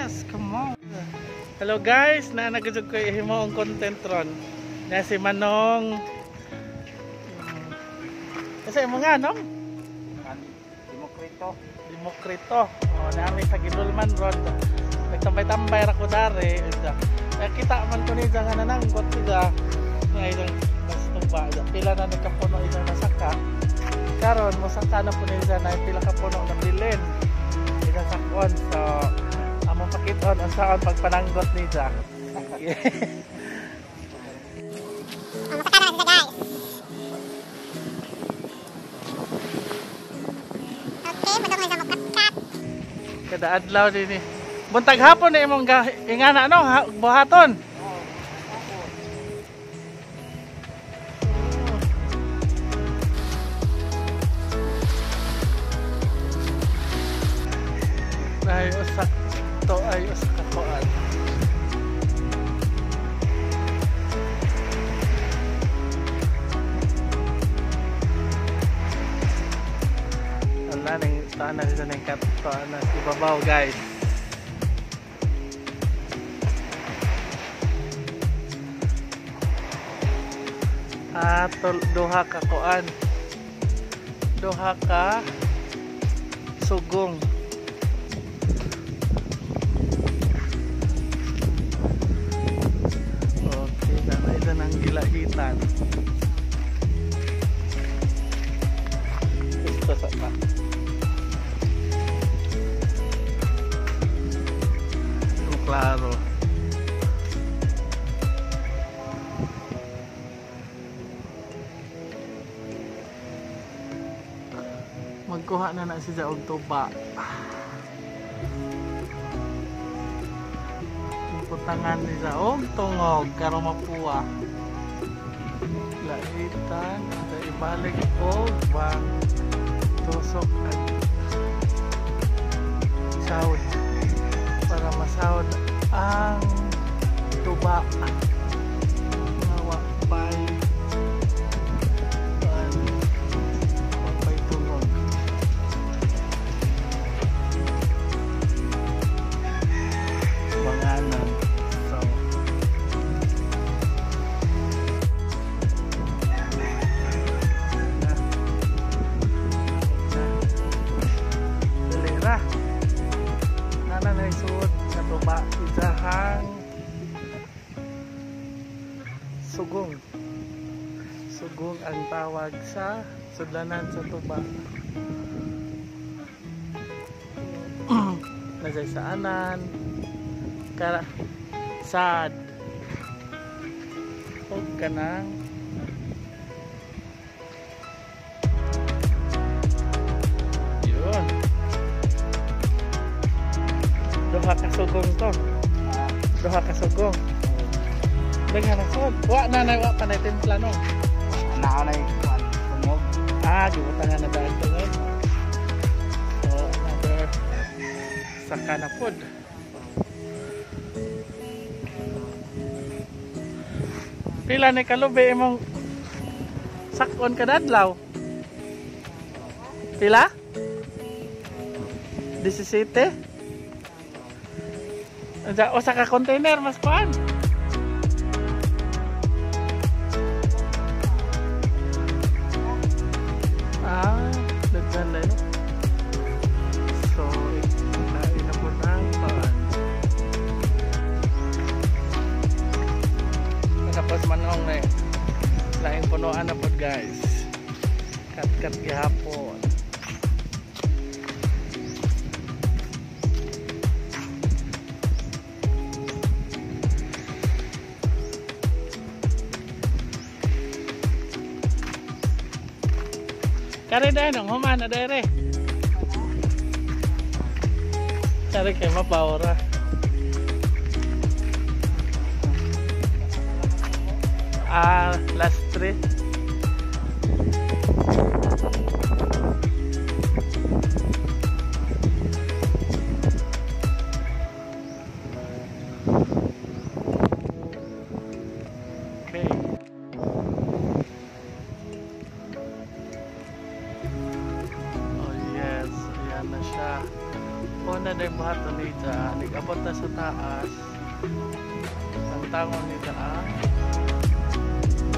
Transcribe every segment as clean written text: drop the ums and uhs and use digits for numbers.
Yes, come on. Hello guys, na nagajud ko himo ang content ron. Na si Manong. Kasi mo nga no? Demokrito. Demokrito. Oh, naami sa Gidulman ron. Nagtambay-tambay ra ko dare. Nakita man ko ni nga nananggot sila. Nga ilang tuba. Pila na nagkapuno ilang nasaka. Karon mosaka na po nila na pila ka puno na bilin. Ilang sakon. So among pakiton ang saan pagpananggot niya. Masaka na sila guys. Okay, madungay sa mukatkat. Kada adlaw din eh. Buntag hapon na imong ingana no, buhaton. Ay usak to ay usak kakuan. Wala nang tanan dito ng katoan na ibabaw guys. Ah, duha ka kuan. Duha ka sugong. Okay, dana ito ng gilahitan. Gusto sa pa. Klaro. Magkuha na na siya og tuba. Putangan niya og tungog karon mapuwa. Laitan sa ibalik og bang tusok at sahod para masahod ang tuba nga wapay wapay tungog. Banganan. So na dali ra nana na isuod na tuba isahang sugong. Sugong ang tawag sa sudlanan sa tuba. Nasay sa anan kara sad og kanang yun. Duha ka sugong to. Duha ka sugong. Daghan ang sod. Wa na na wa pa na timpla no. Ana na kuan tungog. Ah, gibutangan na daan tungog. So another saka na pod. Pila ni kalubi imong sakon kadadlaw? Pila? 17? Usa ka container mas kuan. Ah, daghan na no. So, lain na po ng paan. Tapos manong na eh. Laing punuan na po guys. Kat-kat gihapon. Kare dahil nung humana dere. Kare kay mapawra. Ah, last three. Okay. Oh yes, ayan na siya. Una na yung buhat na nita. Ig-abot na sa taas, tangtangon nila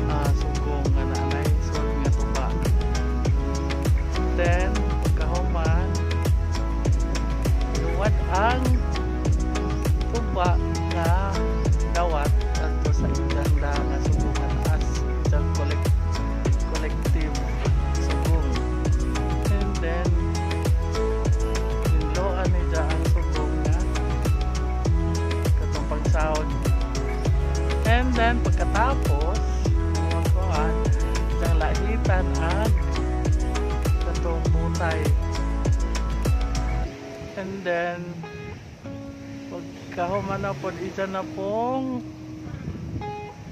ang sugong nga naanay sud nga tuba. Then pagkahuman, iwat ang tuba nga dawat adto sa ilang nga sugong nga taas, ilang collective sugong. And then hinloan nila ang sugong nga katong pagsahod. And then pagkatapos kuan, isang lahitan ang katong butay. And then pagkahuman na pod, isa na pong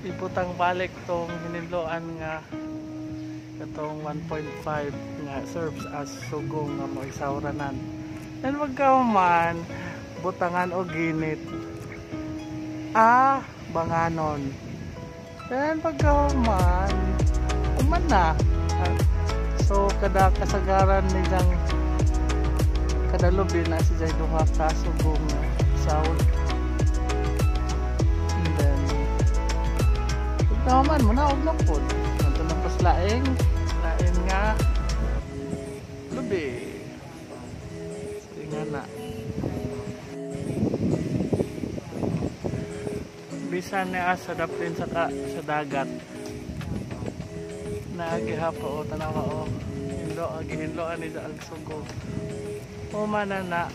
ibutang balik tong hinidloan nga katong 1.5 nga serves as sugong nga moisawranan. Then pagkahuman, butangan og ginit banganon. Then pagkahuman, uman na. So kada kasagaran nilang kada lubi na si Jay duha ka sugong sahod. And then pagkahuman mo na og na pod. Nanto na pas laing lain nga lubi. So nga na. Bisan niya sa dapin sa sa dagat. Naagihapa o tanawa o hinlo gihinloan ni ang sugo. Uma na na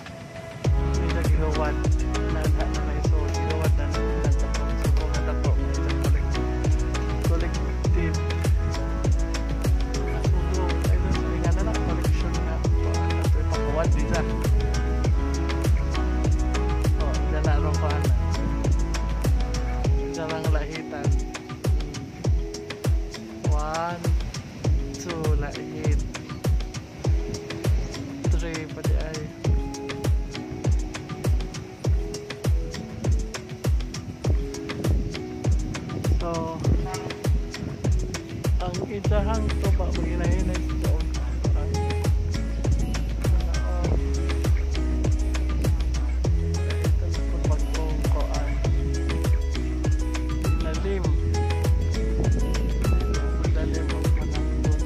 nila gihuwad na na na so gihuwad na na sa sugo nga dako nga isang collective na sugo. Ay dun sa nga na na collection nga ato ipakuwad di sa. Oh, dyan na ron ko ana. Diyan lang lahitan. 1, 2, lahit. 3 pati ay. So, ang isahang tuba maginahinay sa og lalim. Lalim og mananggot.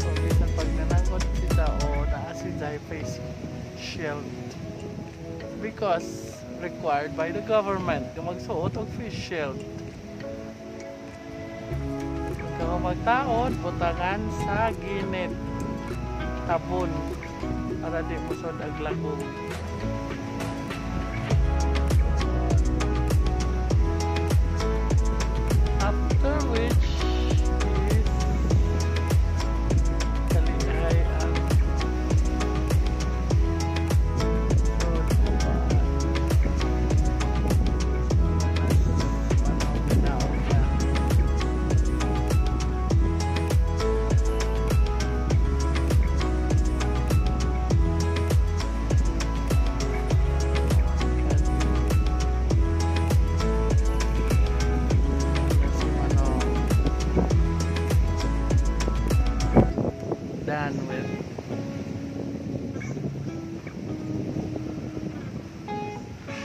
So, bisan pag nananggot sila o naa si Jai face shield because required by the government nga magsuot og face shield. Pagka magtaod, butangan sa ginit tabon para di musod ag lagong. After which is kalihay ang sod uban. Done with.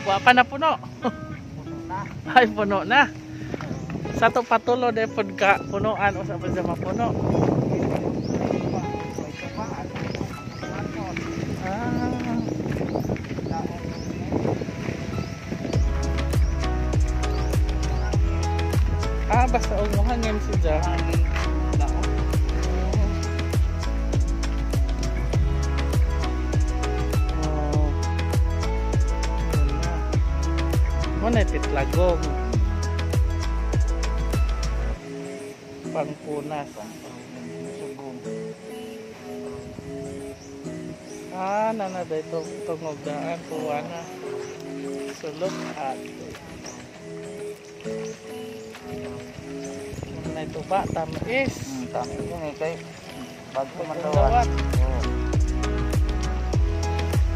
Wa pa na puno. Ay, puno na. Sa to patulo de pod ka punuan o sa pa siya mapuno. Basta og mohangin si Ja. Hangin dao. Oh. Mo na titlagong. Pangpunas. Sugong. Nana dito tungog daan kuha na. So look at it. Na ito ba? Tamis. Tamis yun eh. Kay bago man daw. Dawat.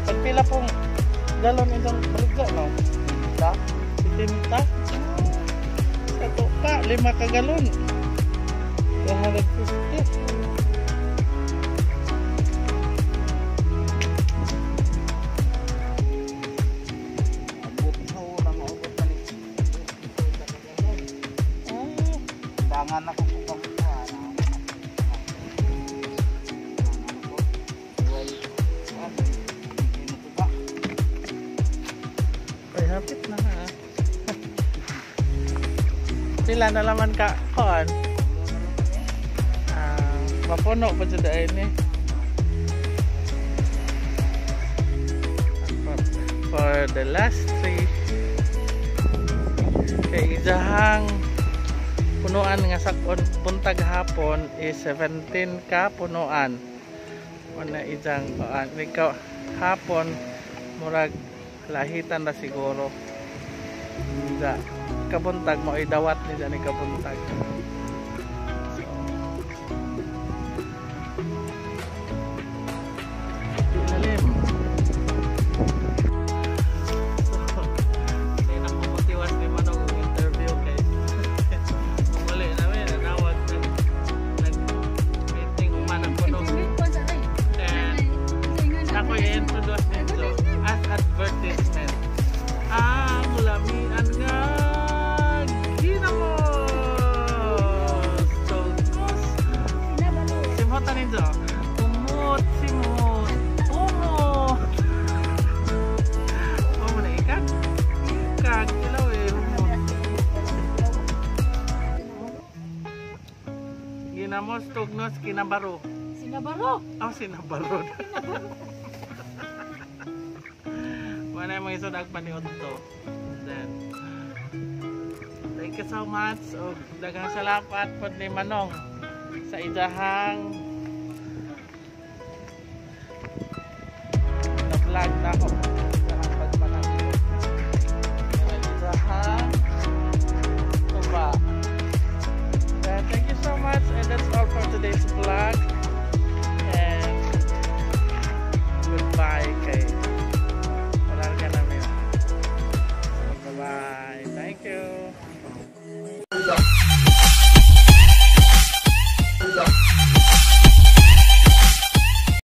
Pagpila pong galon itong baligya, no? Ta? 70. Sa to pa, 5 ka galon. 150. Anak ko pang kuan. Ano ko? Way. Kuan. Hindi na to ba? Ay, hapit na ha. Pila na laman ka, kuan? Ah, mapuno pa dyan dahil ni. For the last three, kay ijahang punuan nga sakon buntag hapon is 17 ka punuan. Wala ijang kuan ikaw hapon, murag lahitan na siguro. Da kabuntag mo dawat ni ni kabuntag. So, ilalim. So, kaya nakumutiwas ni Manong og interview kay muli namin nanawag nag nag meeting human ang puno. And ako i-introduce nito as advertisement. Ang lamian nga ginamos. So, simhotan ninyo. Umot, simot, umot. Oh, na ikag? Ikag, ilaw eh, humot. Ginamos, tugnos, kinabaro. Sinabaro. Oh, sinabaro. Wala yung mga isod paniod to. Then, thank you so much. O, daghang salamat pod ni Manong sa idahang na vlog na ako. Idahang pagpanangkot. Idahang tuba. Then, thank you so much, and that's all for today's vlog. And goodbye kay wala ka namin. So, bye-bye. Thank you.